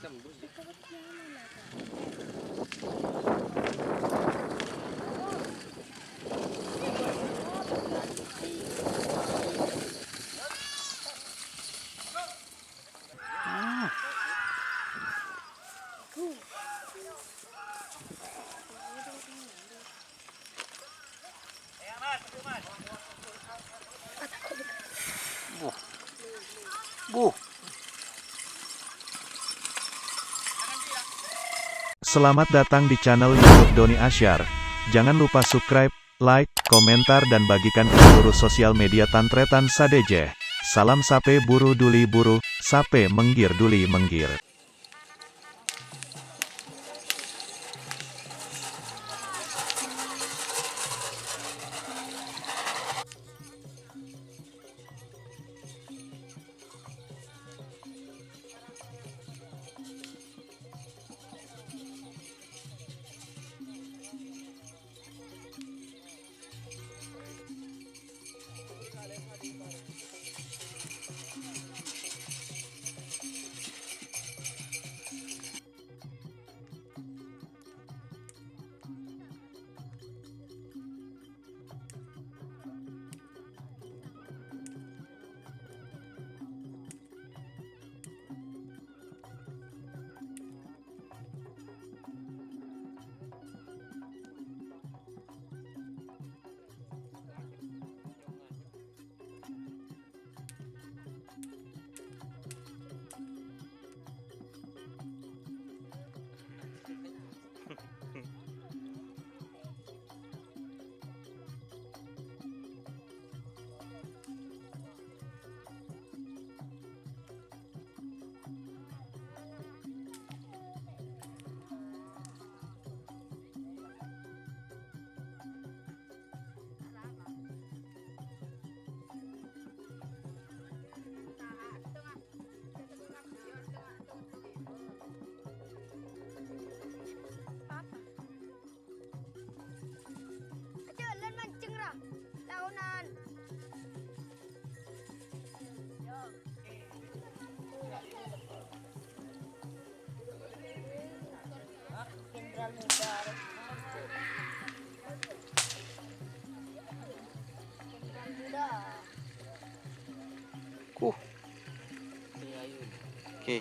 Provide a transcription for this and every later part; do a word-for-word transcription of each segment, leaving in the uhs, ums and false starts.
Buh. Buh. Selamat datang di channel YouTube Doni Asyar. Jangan lupa subscribe, like, komentar, dan bagikan ke seluruh sosial media tan-tarètan sadhâjâ. Salam sapè buru duli buru, sapè mèngghir duli mèngghir. Jhâlân manjeng, ra. Laonan. Uh. Oke.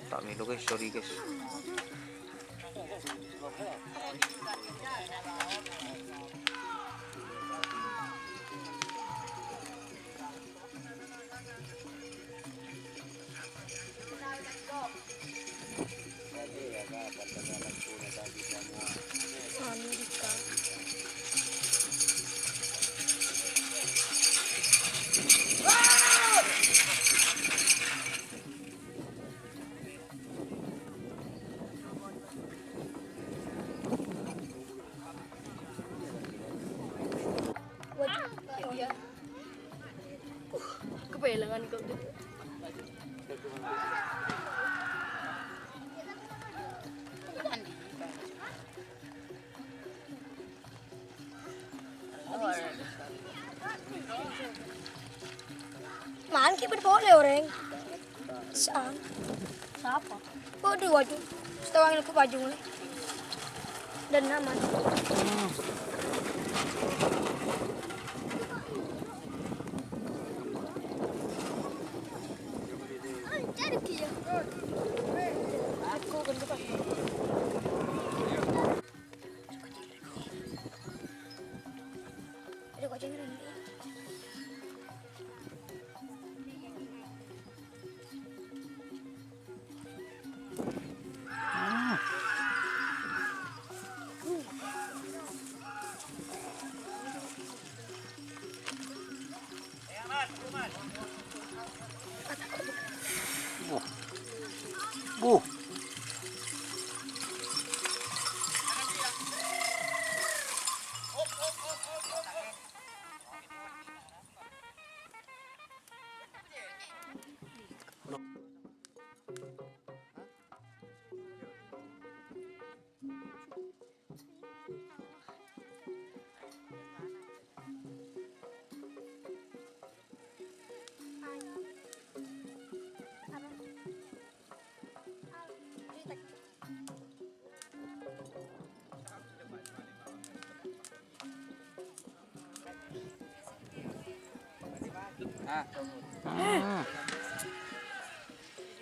Ta' mèlo, guys, sorry, guys. Kehilangan kok. Man, ki' bâdâ polè orèng. Saan. Sapa? Waduh, waduh. Sè tao angèn kok bâjung lè. Dan aman. Buh. Buh. Ah. Hmm.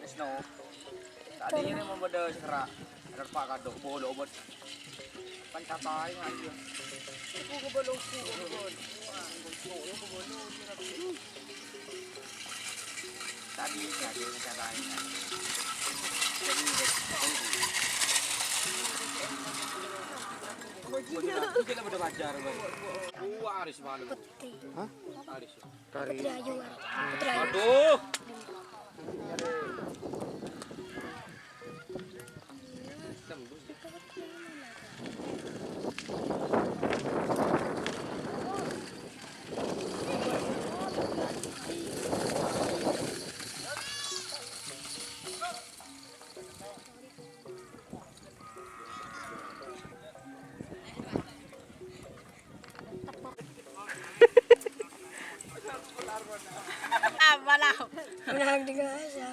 Wis, no. Tadi ini mau pada serak. Ada Pak Kadok, bodoh, bot. Kan catai, aja. Aku ke belum, aku ke belum. Tadi, tadi, catai. Jadi, udah, udah. Udah, udah, Bang. Wah, harus malu. Hah? Harus. Kari. Putri Ayu, Putri Ayu. Aduh. Apalah? Menang dengan aja.